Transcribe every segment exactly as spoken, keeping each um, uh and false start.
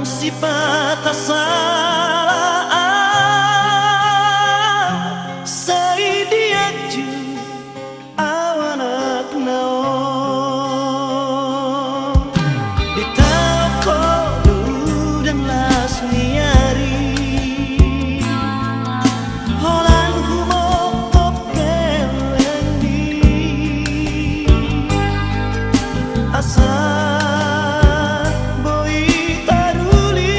Sipata sala au, sai dianju au anakna on. Ditaon ho do udan las ni ari, holan humongkop gellengmi. Asa boi taruli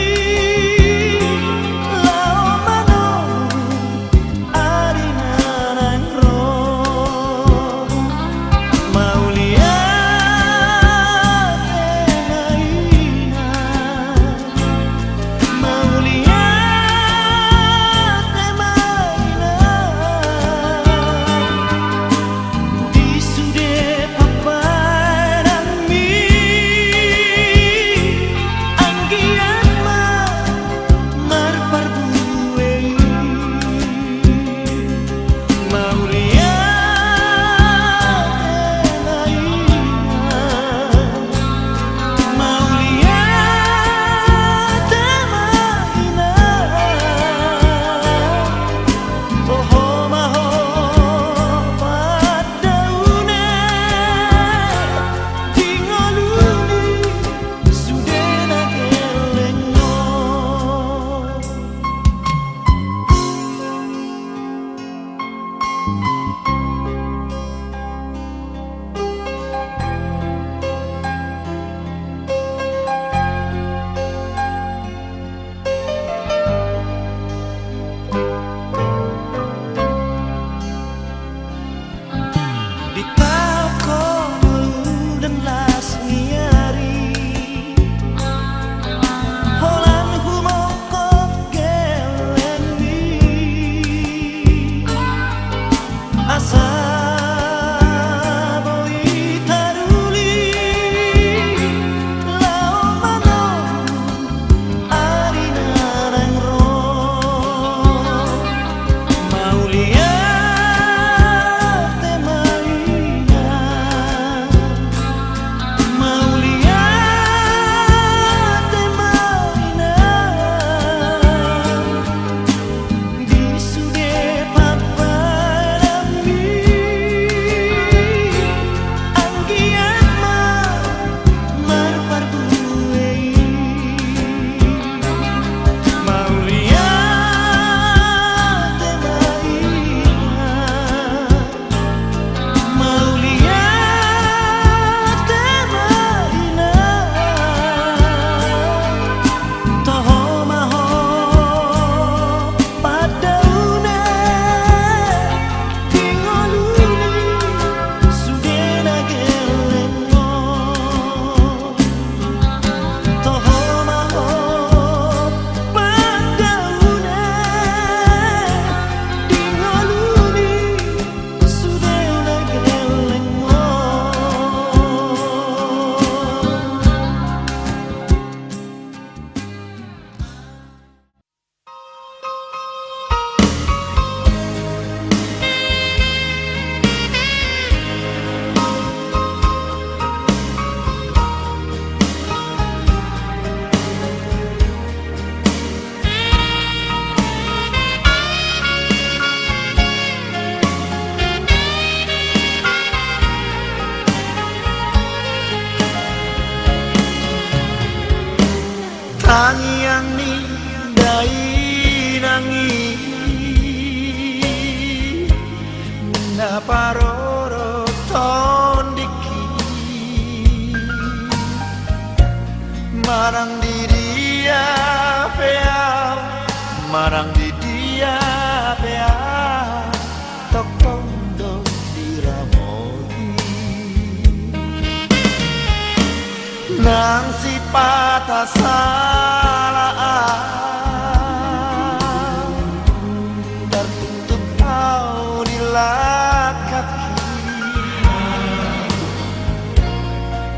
laho manolus ari na naeng ro. Mauliate ma inang, mauliate ma inang. Di sude papadanmi, anggiat ma marparbue i. Mauliate ma inang, mauliate ma inang. Toho ma ho pandaune di ngolu ni sude na gelleng on. Ditaon ho do udan las ni ari, holan humongkop gellengmi. Asa boi taruli laho manolus ari na naeng ro. Mauliate ma inang, mauliate ma inang. Di sude papadanmi, anggiat ma marparbue i. Mauliate ma inang, mauliate ma inang. Toho ma ho pandaune di ngolu ni sude na gelleng on. Toho ma ho pandaune di ngolu ni sude na gelleng on. Tangiang ni dainang i na parorot tondingki. Manang di dia pe ahu, manang di dia pe ahu, tongtong do diramoti. Nang sipata sala ahu, tartuktuk ahu di langkangki.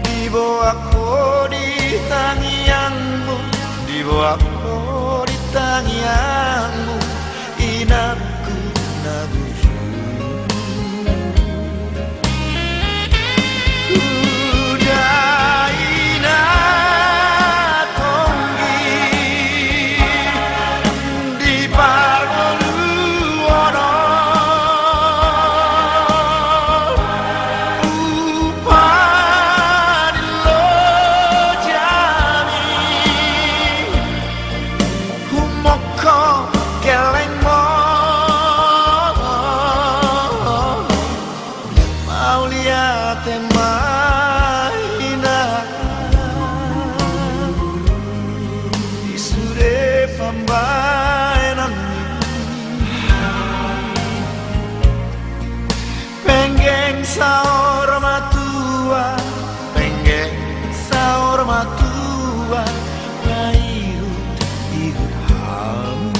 Diboan ho di tangiangmu, diboan ho di tangiangmu, inangku na bujur. Hudaina tonggi Saur matua, penggeng saur matua, paihut-ihut hamu.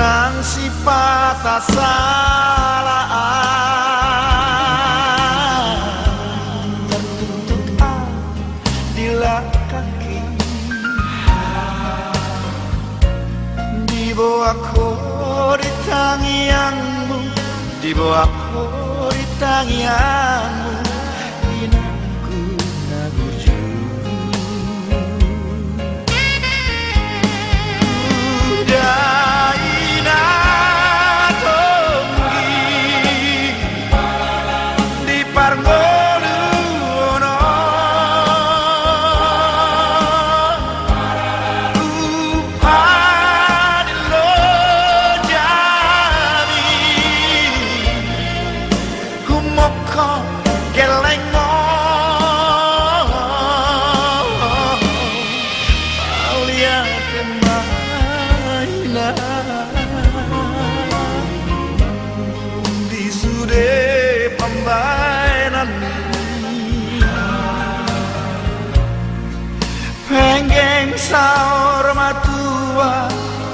Nang sipata salaan, tartutup au di langkangki. Diboan ho di tangiangmu, diboan ho di tangiangmu, inangku na burju. Dainang tonggi di parngoluon on, umpat ni lojami, humongkop gellengmu. Mauliate ma inang di sude pambahenan. Penggeng saur matua,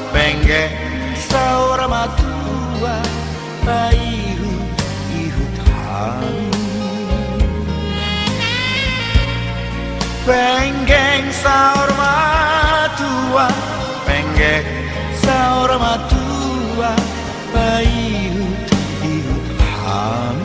penggeng saur matua, paihut-ihut hamu. Penggeng saur matua, penggeng saur matua, paihut-ihut hamu.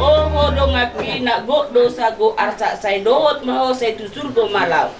O donganki, na gok do sago arsak, sai dohot ma ho, sai tu surgo ma laho.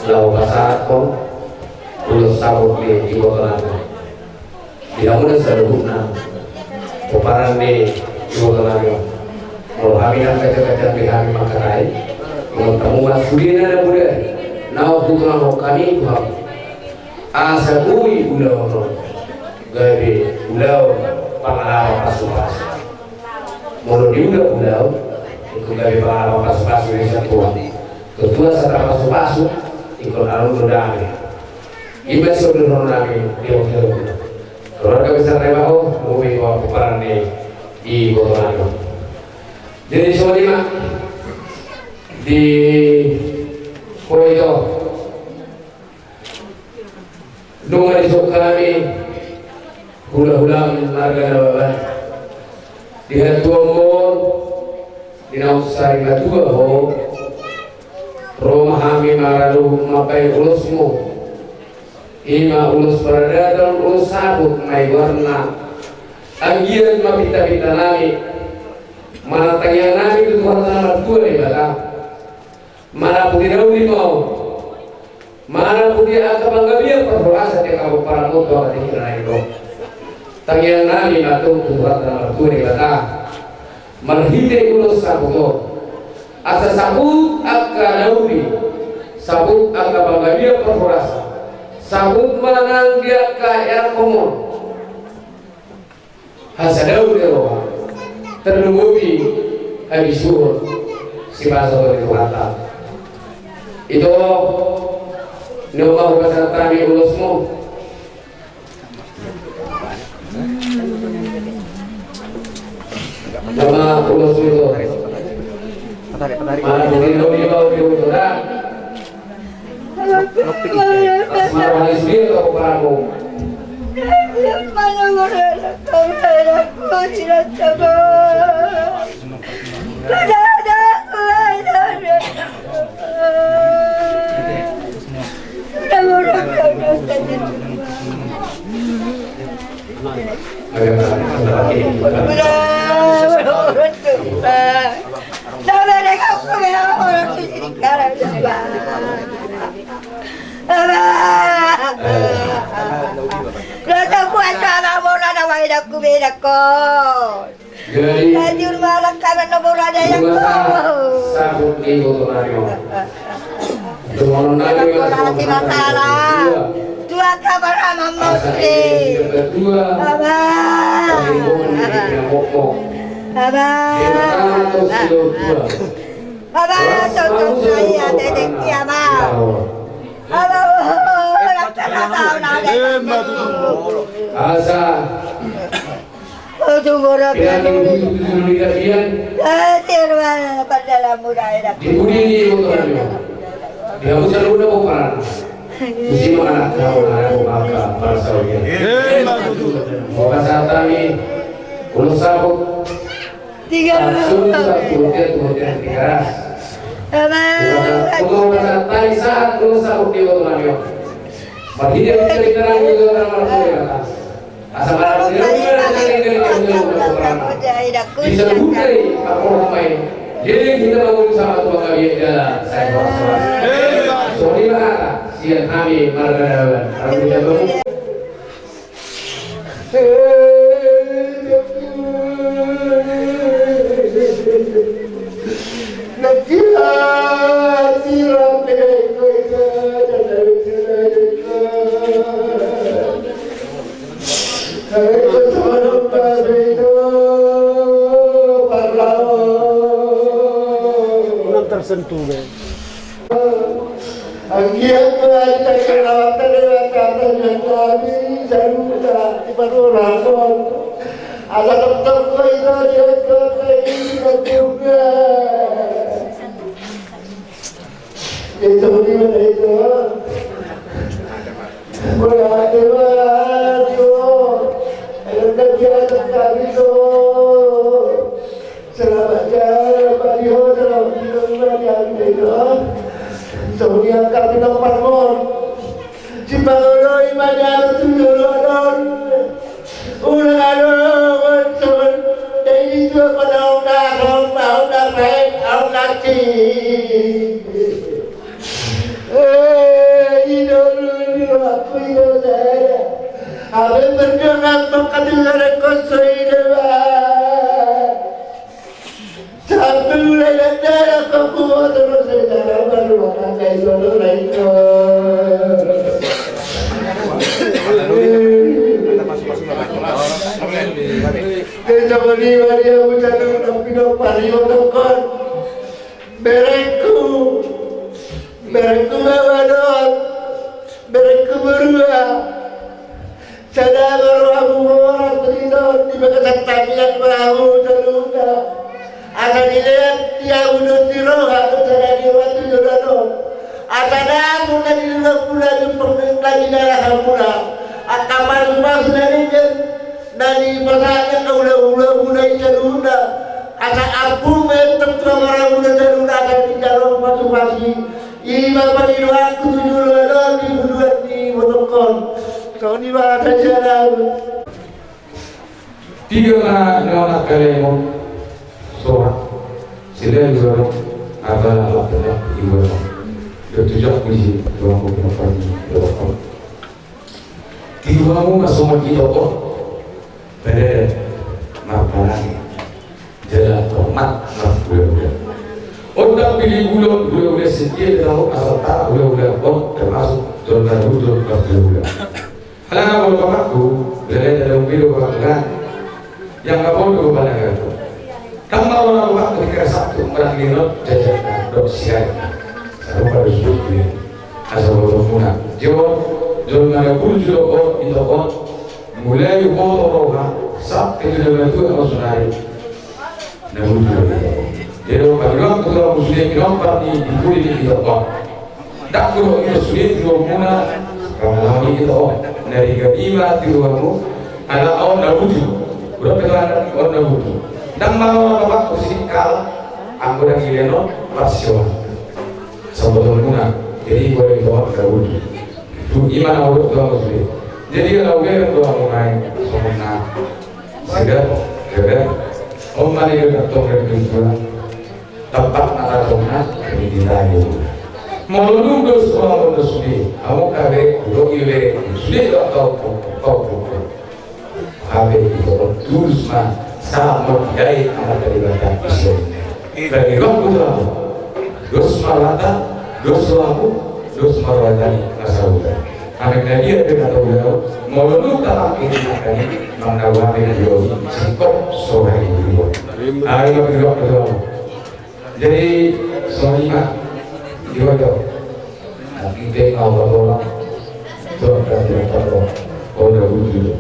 Laho pasahathon ulos saput ni iboto nami. Di hamu na saluhutna, pomparan ni iboto nami on. Molo hami na gajar-gajar di hami mangkatai, molo tamu ma sude na na bodari, na hutungahon hami tu hamu. Asa boi ulaon on gabe ulaon pangalapa pasu-pasu. Molo diula ulaon, ingkon gabe pangalapa pasu-pasu di satua. Tutu asa tarpasu-pasu, ingkon adong do dame. Ima sidohonon nami di hita. Keluarga besar Iboto nami on. Jadi songon i ma di ho ito. Nunga dison hami hulahulam marga Nababan. Di hatuaonmon, di naung sari matua ho, ro ma hami maraluhut mambahen ulosmu. I ma ulos paradaton, ulos saput ma i goarna. Anggiat ma pintapinta nami, manang tangiang nami tu Tuhanta na martua Debata. Manang puti na uli ma on, manang puti angka panggabean parhorasan di angka pomparanmon tu angka tingki na naeng ro. Tangiang nami ma antong tu Tuhanta na martua Debata. Marhite ulos saput on, asa saput angka na uli, saput angka panggabean parhorasan, saput ma nang di angka earhon on hasadaon ni roha, tarlumobi habisuhon sipasahaton ni Tuhanta. Ito, nunga hupasahat hami ulosmu. Nama ulos ito. Mana bukti doli mau diuturan. Asmara halis dia kau peramu. Jadi, jadi rumah lengkap no borada yang rumah sa-, sabut di botol ayo. Rumah lengkap no borada yang. Tua kabar ama mesti. Tua. Baba. Baba. Baba. Tua. Baba, tonton saya dedek dia, Baba. Baba, oh, rata-rata, oh, nah, asa. Di pudi ni botol ayo. Di habusan uda pomparan. Di si mana kau na maka parsaodia. Maka saat kami ulos saput. Tiga. Langsung satu dia tuh dia tiga. Maka saat kami saat ulos saput di botol ayo. Marhite kita di dalam itu orang marhite. Asa barang dia udah ada yang dari kami udah pernah. Bisa buka apa main. Jadi kita bangun sama tua kami jalan. Saya bawa sama. Sorry, Pak. Sian kami marga Dawan. Aku jago. Belum tersentuh, be. Anggiat ma hita di kawan tadi, anggiat ma hita di saluta di parurahon. Asa tongtong ma hita di angka tadi di saluta. Itu di mana itu? Mula hati ma, ayo. Ayo, kerja, kerja, itu. Selamat jalan, Pak Iho, selamat jalan, Pak Iho. Sonia kami nomor mon. Si Pauloi manyarut tu jolo adon. Ulang adon, son. Dari itu apa nauna, son, nauna, baik, nauna, ti. Eh, idol, idol, aku idol saya. Abe perjuangan mengkati lereng kosoi dewa. Satu lelenda yang kamu terus secara baru akan kayak sono lain. Kita beri waria ucapan tapi dong pari otokon. Berengku, berengku bawa dong, berengku berua. Sada baru aku orang cerita Di bagasan tangiang ma hamu saluhutna. Asa dilehon di hamu dos ni roha dosa na dioban tu joloan on. Asa na muna di lombu na jumpang lagi na raha muna. Angka pasupasu na denggan na dipasahat angka hulahula muna i saluhutna. Asa ampu ma i tu amang muna saluhutna asa dijalo pasupasu i. I ma pangidoanku tu joloan on di bulan ni botongkon. Songon i ma hata sian ahu. Tiga na naon angka lemo soha sila iwa ro apa apa iwa ro. Dua tujuh aku di sini dua aku berapa ni dua aku. Tiga aku masuk di toko. Beda marparange jala hormat marhulahula. Ondang pilih gulon hulahula sendiri tahu asal tak hulahula on termasuk jolma na bujur marhulahula. Alana molo bapakku, leleng dalam biru bapakku kan. Yang kabondo kepala gardu. Tang molo na bapakku di kira Sabtu marang lino jajan na dok siar. Sarupa dos dos dia. Asa botomuna. Jol, jol na burju do on, ito on. Mulai boto roha, Sabtu jol na tu ama sunari. Na bujur. Jadi pagi waktu tu aku sudah bilang pasti dipuli di kita. Ndang do ito sude tiruonmuna. Pangalaman ito on na riga ima tiruonmu. Ala on na bujur. Udah petuanan on na bujur. Ndang mano na bapakku sidik kalah. Anggo ndang ilenon parsiohan. Sabotomuna. Jadi boleh ito on na bujur. Tu ima na urut tu aku sude. Jadi ala udah tu aku naik. Songon na. Segar, segar. Om mani udah tongkol pintuan. Tampak na tadong na ringgit ayu. Molo nunggos molo sude, amo kabe udo ile sude do kau kau kau. Kabe itu tulus ma sama diai amat dari batang isi. Bagi waktu tu amo. Dos marata, dos lamu, dos marata ni nasauda. Anak nadia dengan tahu molo nunggos tak ini akan mangawami dua sikok sorai dua. Ayo bagi waktu tu amo. Jadi songon i ma. Iwa do. Nanti pe ngau babola. Tuhan kasih apa do. Kau dah bujur.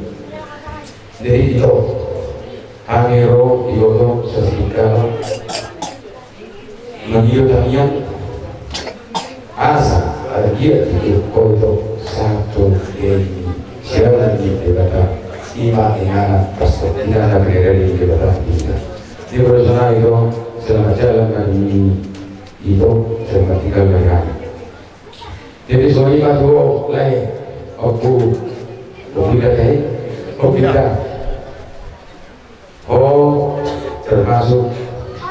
Jadi ito. Hami ro iwa do sasingkal. Mangido tangiang. Asa argia itu kau itu satu deni. Siapa di Debata. Ima ingana pasti tidak ada beda di Debata kita. Di persona itu selamat jalan kami itu selamat tinggal mereka. Jadi songon i ma tu lae, oku, oku ida kai, oku ida. Ho termasuk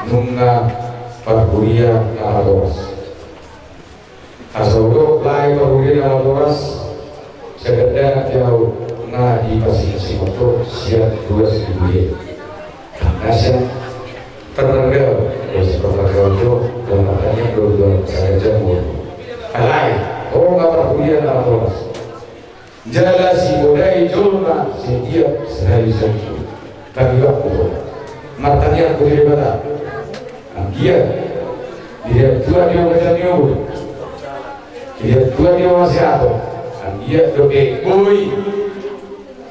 nunga parhuria na matoras. Asa udok lae parhuria na matoras. Sekedar jauh nga di pasi simoto siap dua sendiri. Nasihat terlegal, terus terlegal tu dalam pertanyaan dua dua saya jam. Alai, oh nggak perkuliah nama bolas. Jala si bodai jolma setiap sehari satu. Tapi waktu martanya aku di mata. Anggia. Dia tua dia macam ni. Dia tua dia masih apa? Anggia dope boy.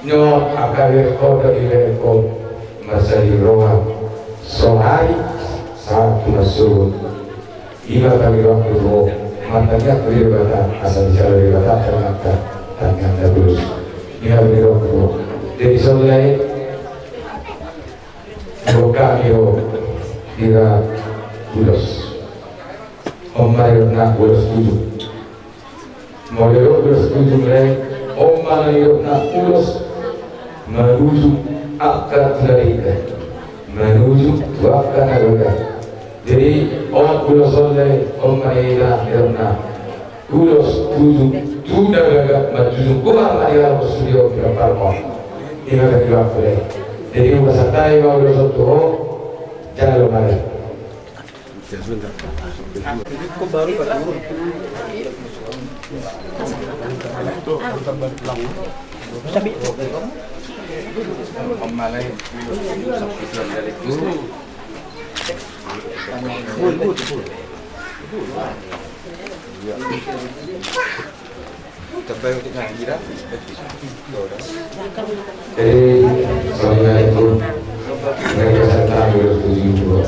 Nyo angka berko do iberko. Masa di roha. Sohari. Satu masuk. Ima kami waktu mo. Martanya aku di mata. Asal bicara di mata. Ternyata. Ternyata terus. Ima kami waktu mo. Jadi soalnya. Buka io ira ulos. Om ma ira na ulos tujuh. Molo ira ulos tujuh le, om ma ira na ulos manuju angka tu na ringan. Manuju tu angka na ringan. Jadi, om ulos on le, om ma ira na Ulos tujuh tu na gaga manjujung goar ma di alam studio di Raparmon. Ima bagi waktu le. Jadi upasantai ma ulos on tu ho. Jalo ma le. Jadi Saringan itu mereka serta bersetuju dua.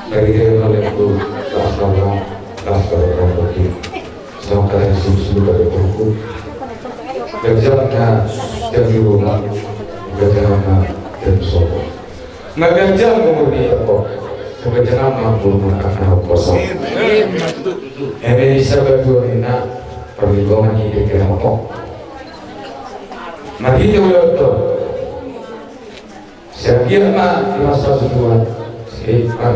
Dari dia olehku las lama las lama. Sama kata Yesus juga dari turku. Kerjanya dan di rumah kerjanya dan sopo. Nggak kerja umur di toko. Kerja nama belum akan kosong. Eme bisa berdua mina perlindungan di pikiran kok. Mari kita udah tuh. Siap dia mah di masa sebulan. Si Pak.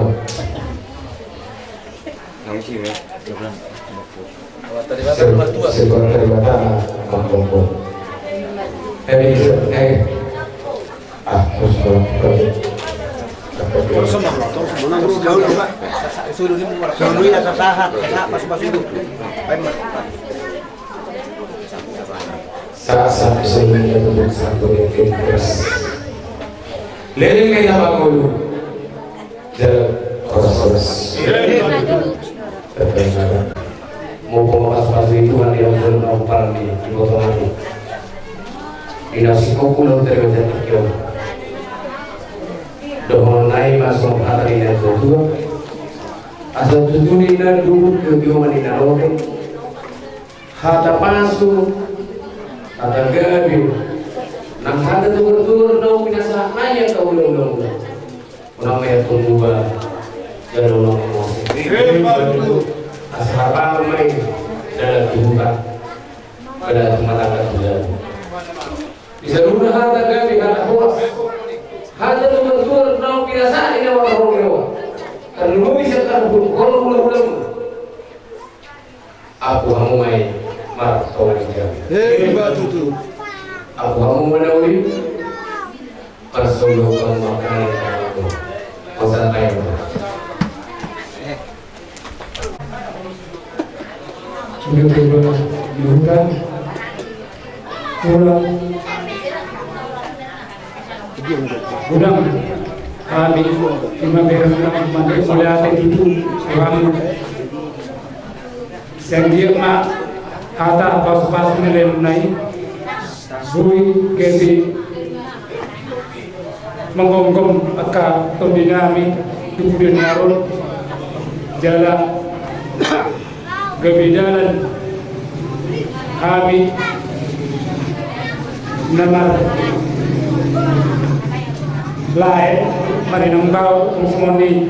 Nang sini. Sebuah peribatan Pak Bongko. Eh, bisa, eh. Ah, terus kalau Sasa sehingga untuk satu yang keras. Leleng na mangolu. Jalan horas-horas. Mau pemapas-pas itu kan dia pun nampar di ibu hati. Di nasi koku lo terima jatuh. Dohon nai masuk hata di nai tua. Asal tutu di nai dulu ke dioman di nai. Hata pasu, hata gabe, nang hata tugur-tugur naung pinasahat nai angka ula-ula. Unang ma ia tumbuba jala unang ma mose. Asa hata mai dalan tubuka. Dalan tumatangka tujabu. Di saluhutna hata gabe, hata horas, hata tugur-tugur naung pinasahat nai angka ula-ula. Tarlumobi sian angka ula-ula. Apu hamu ma i martonggo di jami. Emma tutu. Apu hamu ma na uli. Parsonduk hamu ma kami. Kosa tayo. Sudah tiba di hutan. Pulang. Godang. Hami ima bereng na mandi mauliate tutu tu hamu. Sian dia ma hata pasu-pasu ni lelengna i. Boi gabe manggomgom angka tondi nami tu pudi ni ari on. Jala gabe dalan hami na marlae marinangbao songon i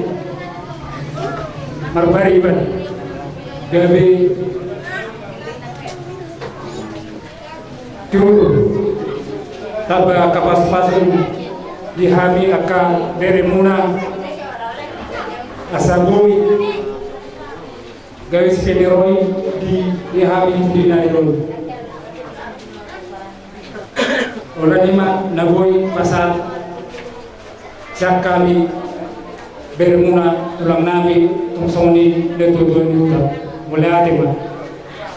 marbariban gabe tutu tamba angka pasu-pasu di hami angka beremuna asa boi gabe sipeneroi di hami tu di nai on. Holan i ma na boi pasahat sian hami beremuna tulang nami tung songon i na tuatua ni huta. Mauliate ma.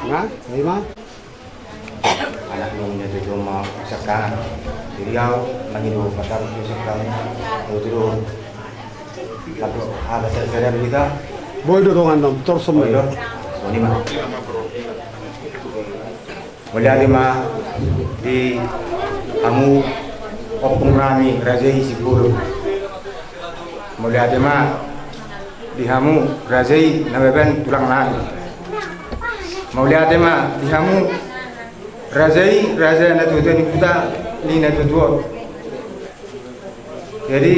Ima, ima. Anak ni na tuatua ma sian hami. Jadi au mangido pasahat tu sian hami. Tutu do. Boi do dongan nami, torsom. Boi do. Songon i ma. Mauliate ma di hamu ompung nami raja i Sibulu. Mauliate ma di hamu raja i Nababan tulang nami. Mauliate ma di hamu raja i raja na tuatua ni huta ni na tuatua on. Jadi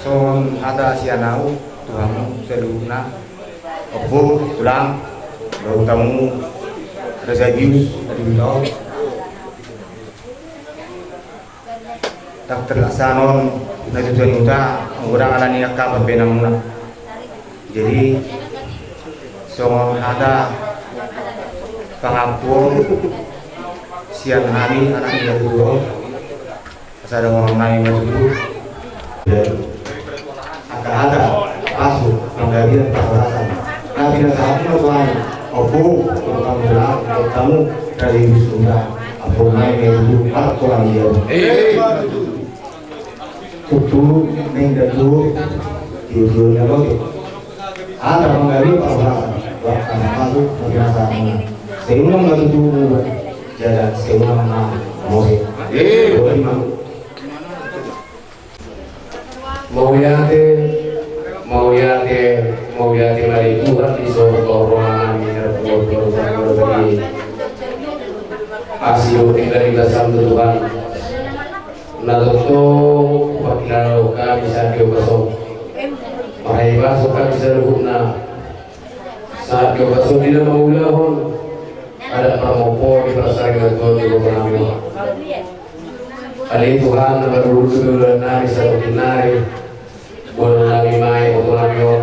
songon hata sian au tu hamu saluhutna, ompung, tulang, dohot hamu raja bius na di huta on. Ndang terlaksana on na tuatua ni huta, anggo dang ala ni angka pambahenanmuna. Jadi songon hata pangampu on sian hami anak ni na tuatua on. Asa dohonon nami ma tutu. Angka hata pasu panggabean parhorasan na pinasahatmuna tu hami, ompung, ompung tulang, ompung raja i Sibulu, ompung nami ma tutu martonggo di jami. Tutu naeng datu di ujung ni alote. Hata panggabean parhorasan, hata pasu panggabean parhorasan. Sai unang ma tutu muba jala sai unang ma mose. Boi ma. Mauliate, mauliate, mauliate ma di Tuhan di son, Tuhan roha nami na martua. Asi dohot inda di bagasan Tuhan. Na tongtong pangkilala hami sahat di ombas on. Marhahipason hami saluhutna. Sahat di ombas on di na mangulahon adat parmompo di parsarimatua ni iboto nami on. Ale Tuhan, na marluluhon do ulaon nami sadari nari. Boan nami ma iboto nami on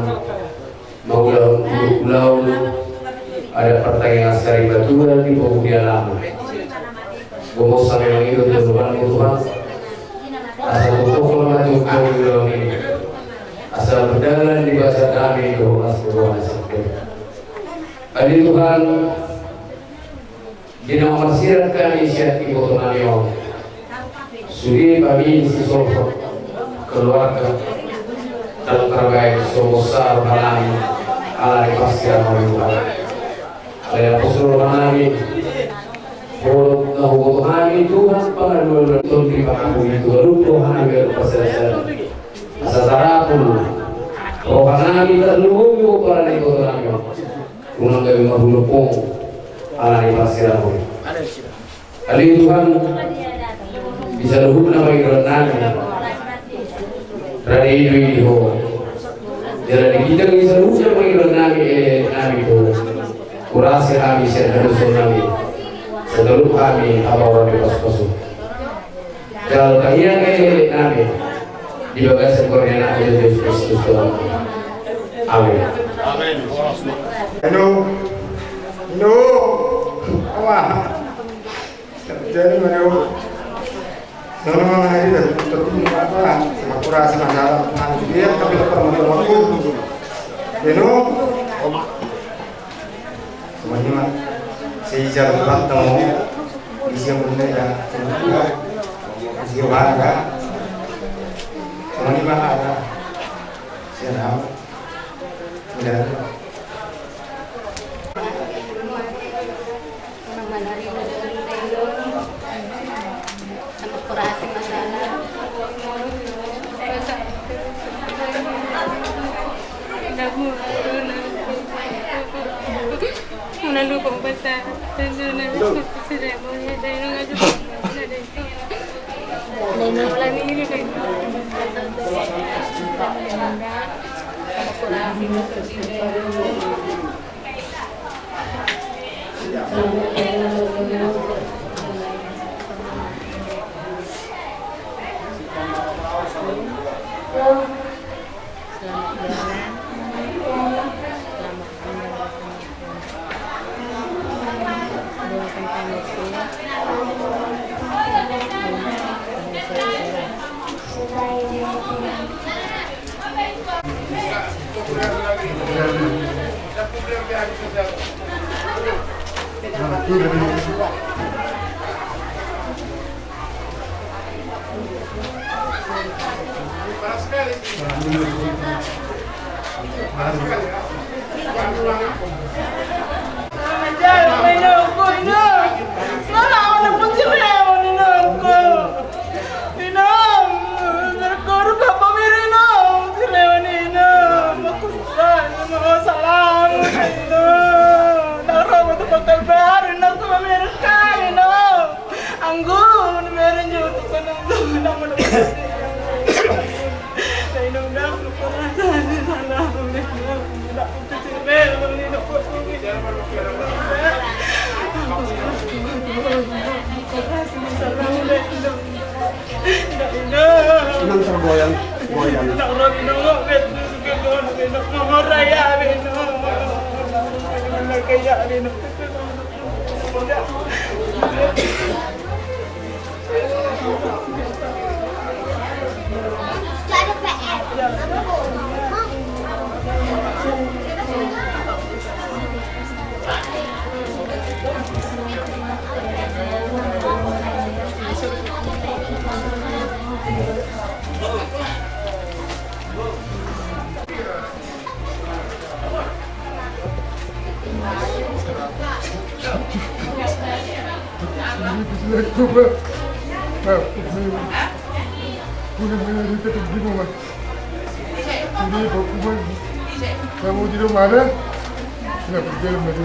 mangulahon ulaon adat partangiangan sarimatua di pogu ni alamu. Gomos hami mangido tu Tuhan, Tuhan. Asa tongtong ma jumpa di ulaon i. Asa mardalan di bagasan hami dohot las ni roha ni sangkep. Ale Tuhan, di na marsirat hami sian iboto nami on. Sude hami sisolhot keluarga, ndang tarbaen so bosa roha nami ala ni parsirang on, Tuhan. Alai na pos do roha nami, Ho do na huboto hami Tuhan pangalualuan, tondi pangapuli tu ganup roha nami ganup parsirangan. Asa tarapul roha nami tarlumobi tu iboto nami on. Unang gabe marhulupung ala ni parsirang on. Ale Tuhan, di saluhutna pangidoan nami. Rade i do i di Ho. Jala di hita ni saluhutna pangidoan nami, eh, nami tu Ho. Hurasa hami sian hadosaon nami. Satalup hami habaoran ni pasupasu. Jala tangiang, eh, nami. Di bagasan goar ni Anakmu Jesus Kristus Tuhan. Amin. Amin. Eno. Eno. Awa. Jadi, Manu. Nono, Manu, hari dah, betul, apa? Sama kurang, sama dalam, anu, dia, tapi lepas, Manu, aku. Eno. Oma. Sama ni ma. Seizar, lepas, temu. Isi yang benar, ya. Isi yang mana, ya? Sama ni ma, ada. Siap, ya. Udah. Anggo, na mere nyo tu kana tu, na mana. Na inong dang, na pernah sana, sana, na pernah sana. Inang tergoyang, goyang. Jadi, baku gue, kamu di rumah ada? Nggak, di dalam ada.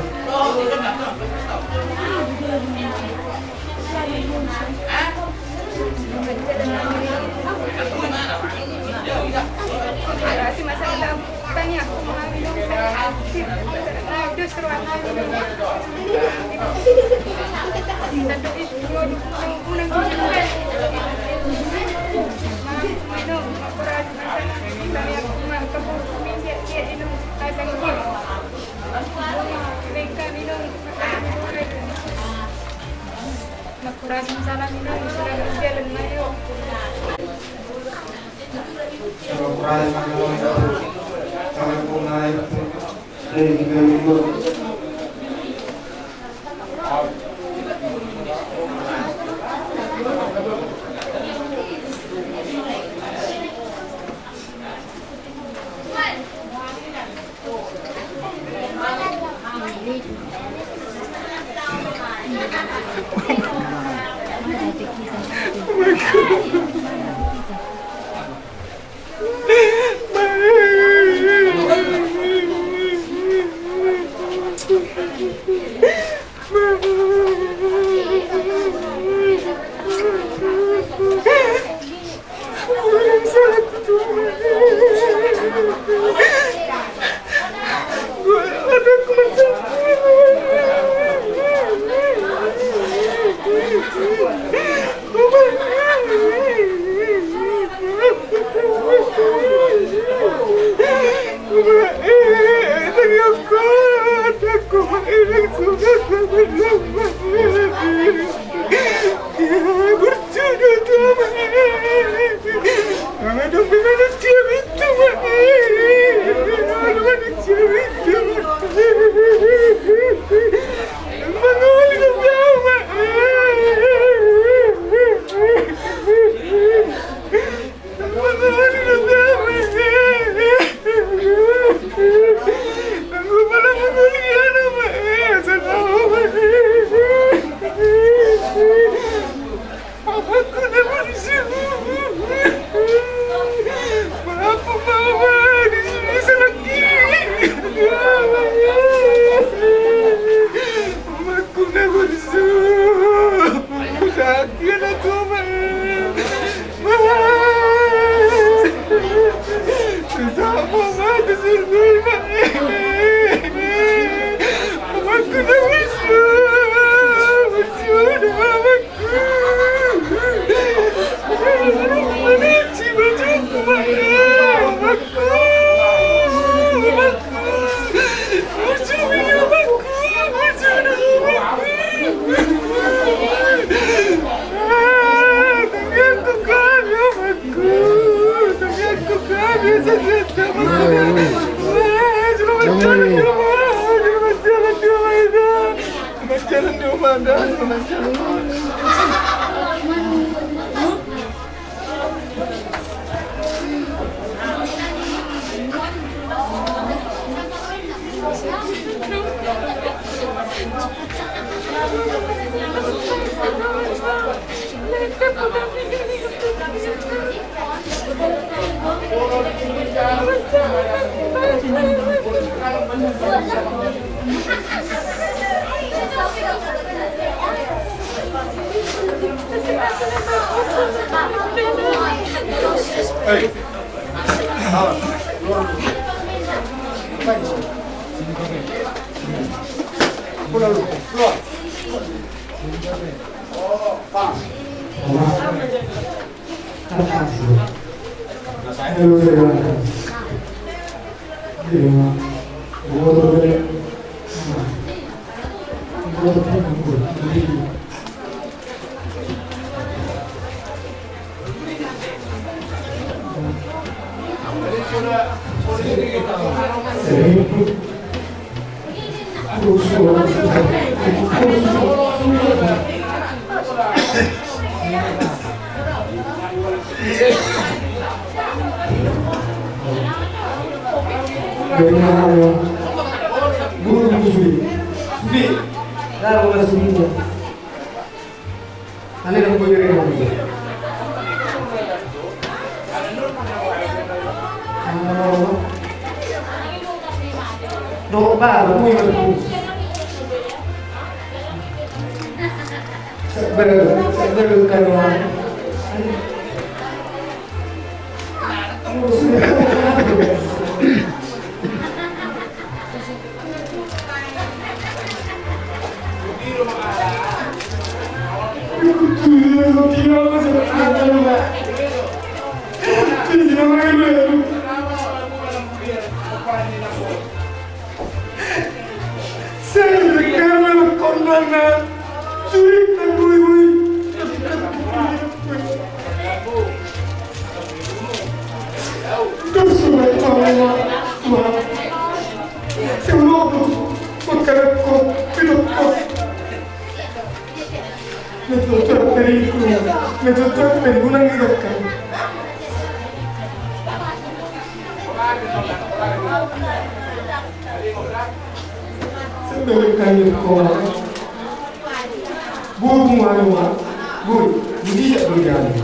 Boi, mujijak do jani.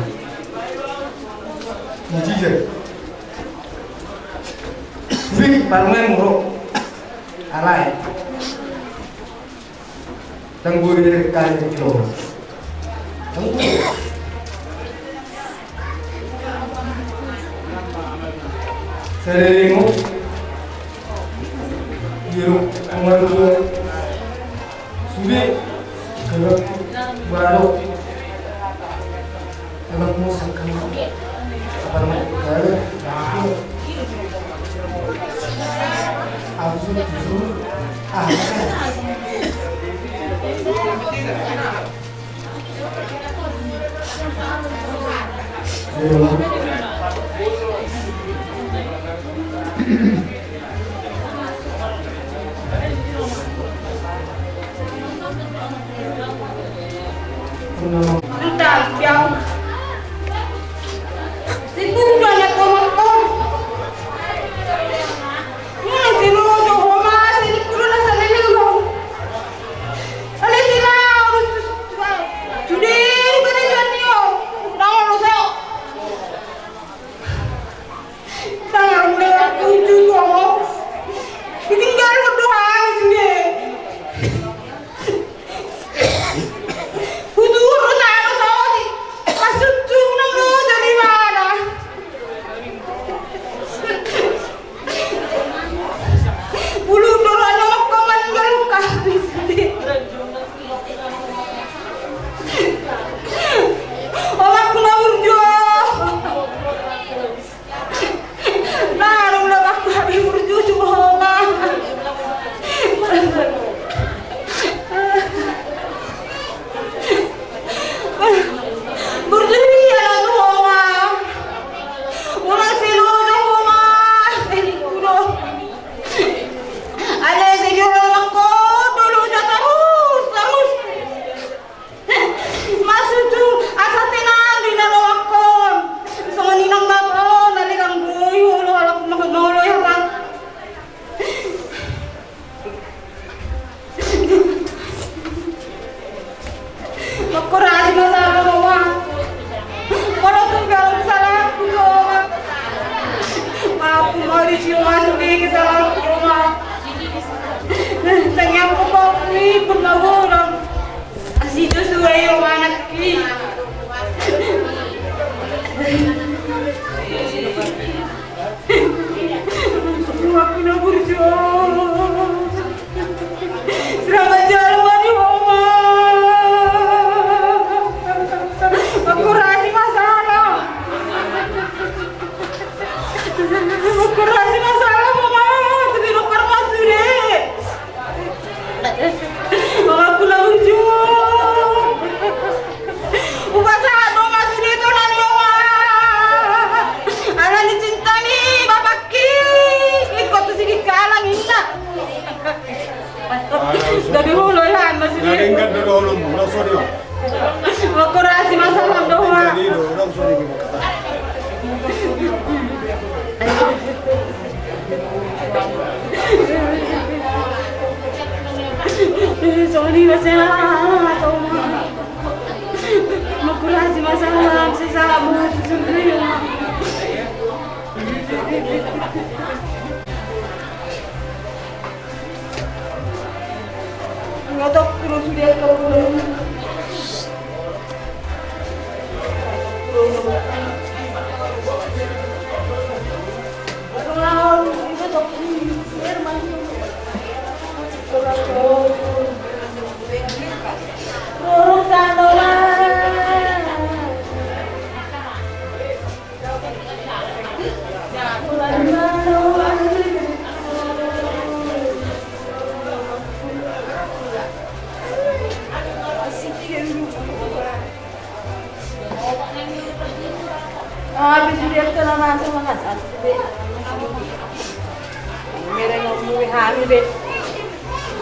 Mujijak. Boi, parmen moro. Alai. Ndang boi kali kilo. Ndang boi. Saleleng on. Di rumah dua. Sude. Kalau baru. Kalau mau sakit. Apa namanya? Kalau. Aku sudah disuruh. Ah. Maksudhu, asa tenang di na loak on. Songon i nang bapa on, ale nang boi, olo, ala ku mangoloi hata. Mangkorasi ma sahala, Oma. Molo tung gabe sahalangku, Oma. Maaf, Oma, di si Oma sude kesalahanku, Oma. Tangiangku, Oma, ikut ma godang. Asi Joshua i, Oma, anakki. Aku na burju. Sira manjalo ma di Oma. Mangkorasi ma sahala. Mangkorasi ma sahala, Oma. Jadi dokter ma sude. Mama, aku na burju. Hupasahat do ma sude tona ni Oma. Ala ni cinta ni bapakki. Ingkon tu Sidikalang, inna. Gabe holoi han ma sude. Mangkorasi ma sahala, Oma. Songon i ma sahala, Oma. Mangkorasi ma sahala, sesa, Oma, susun dulu, Oma. Habis dia tu nama sama kan. Mereng ngomong hami be.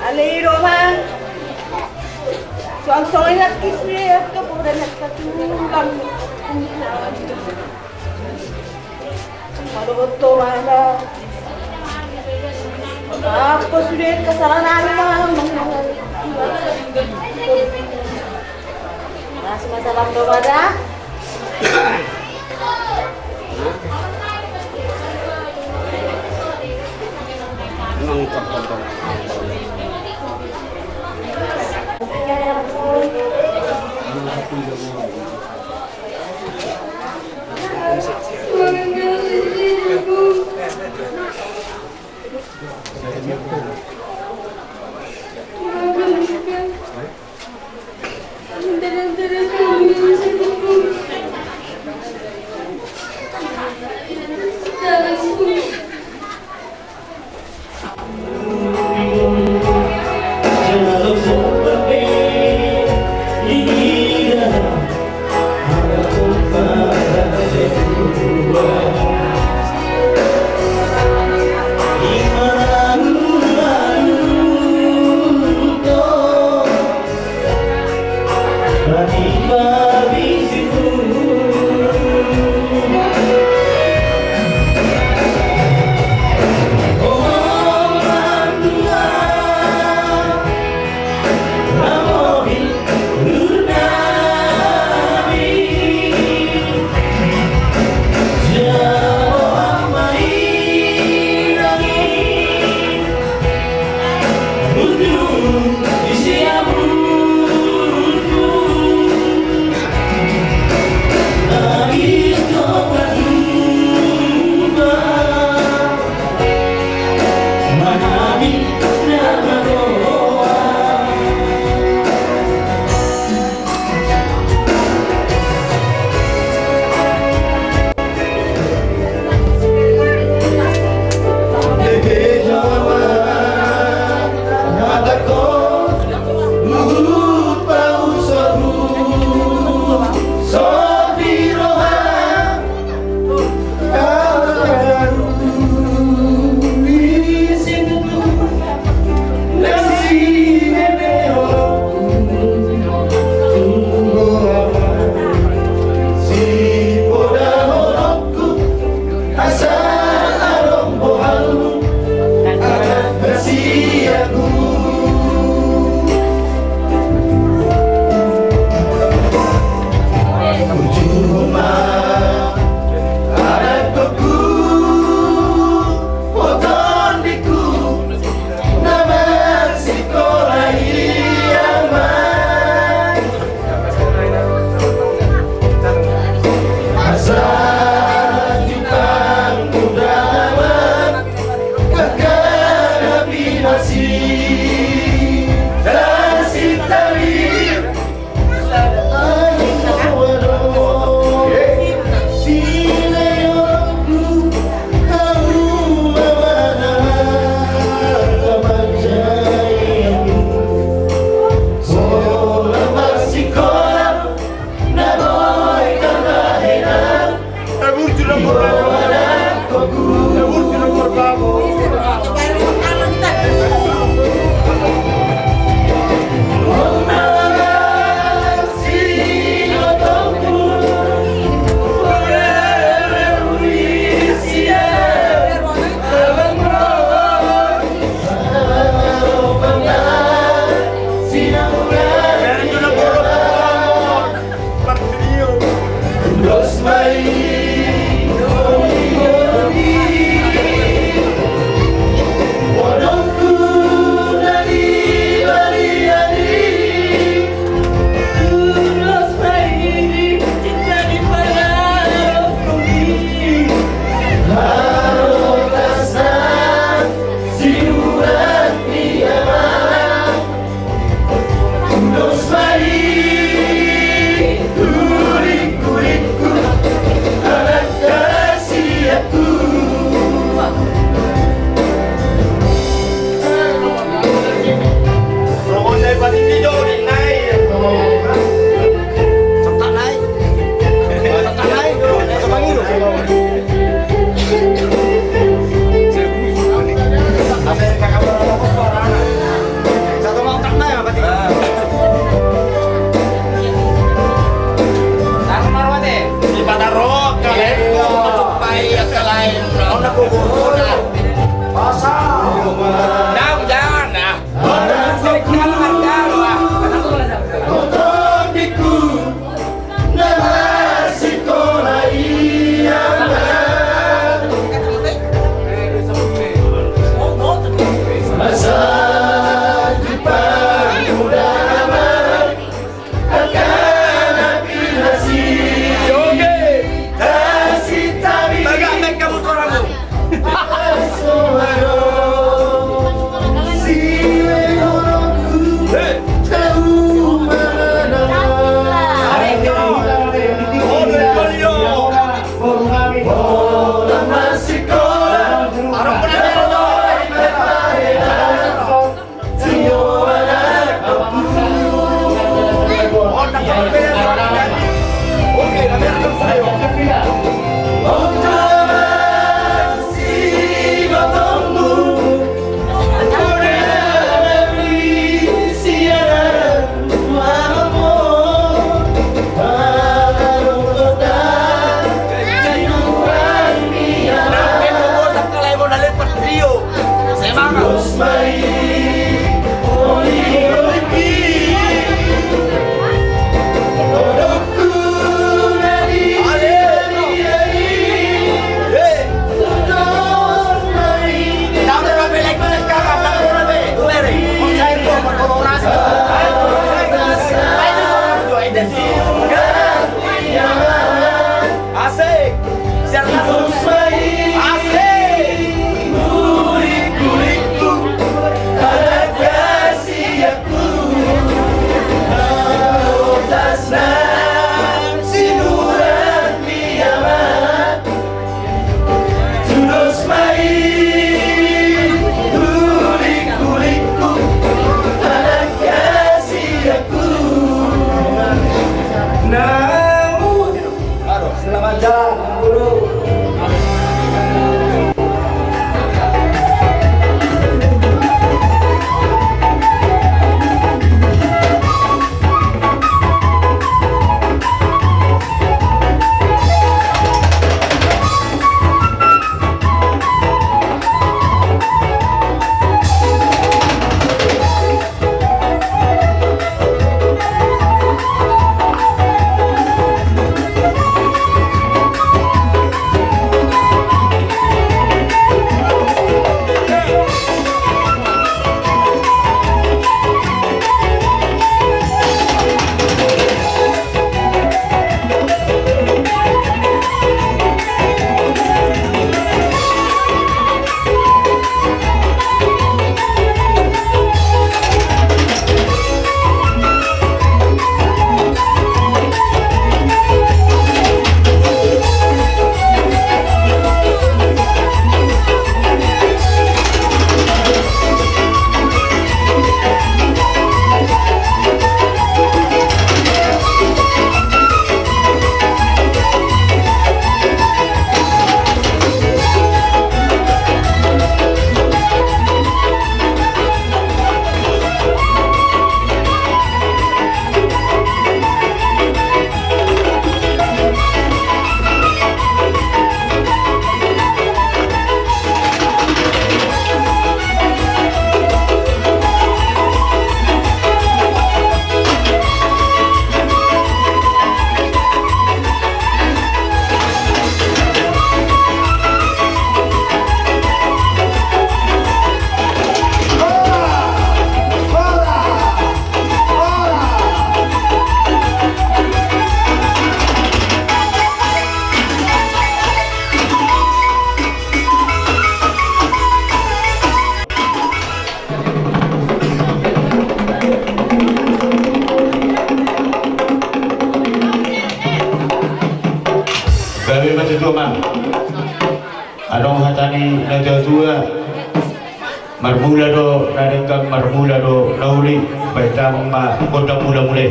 Ale i do ma. Suang songon i na kis be, ka bodan na ka tulang. Mado boto mana. Apa sudah kesalahan anu ma. Masih masalah do bada. Taro, kaleng, pacupai, yang lain. Nona kuburuna. Pasal. Nau jana. Nona kuburuna. Nona kuburuna. Nona kuburuna. Masa di pangudara. Asik. Siap, langsung. Asik. Selamat jalan, Guru. Gabe ma tutu, Amang. Adong hata ni natuatua: Marmula do na denggan, marmula do na uli. Bahen damang ma gondang mulamula i.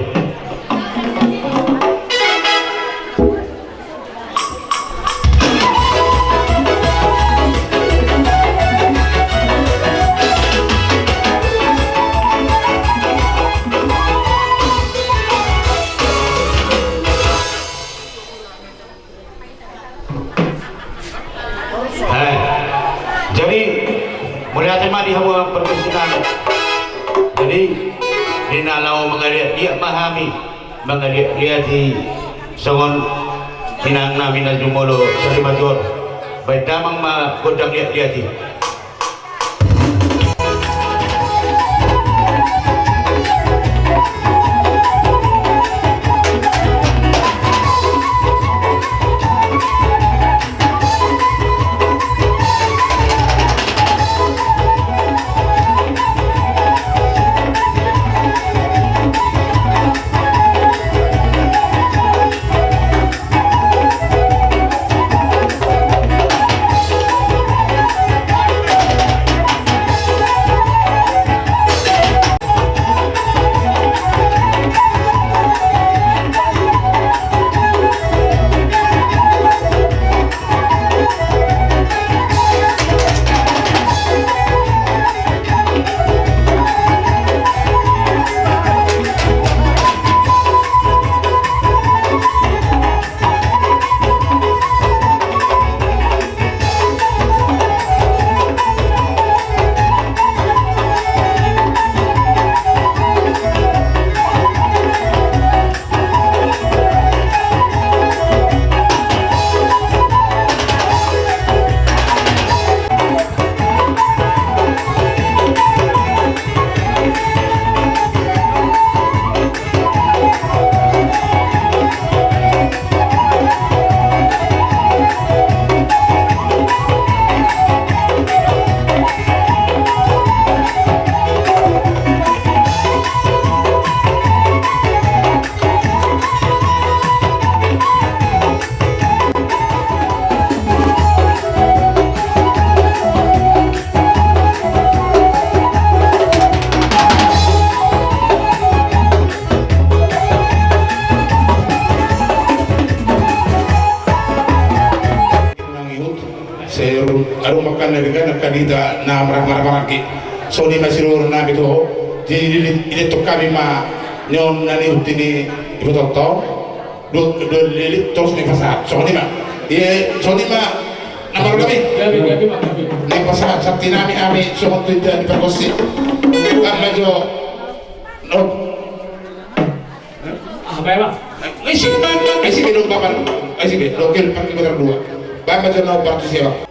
Mauliate ma di hamu pargonsi nami. Jadi, di na laho mangaliat-liat ma hami, mangaliat-liati songon inang nami na jumolo sarimatua on. Baen damang ma gondang liat-liat i. Nang ihut, se-, adong ma angka na denggan, angka dita na marmaranggi. Songon i ma sidung nami tu ho, jadi di, di, di tong hami ma nion na nihut i ni ibotongta on. Dua, dua lilit, torus dipasahat. Songon i ma. Ia, songon i ma. Na marga mi. Gabe, gabe, ma, gabe. Dipasahat santi nami, hami songon tu inda di pargonsi. Kan ma jo. No. Ah, apa ya, Bang? Isi, isi be dong, Bapak. Isi be dong, kil pakai motor dua. Bapak jo, no, parti siapa?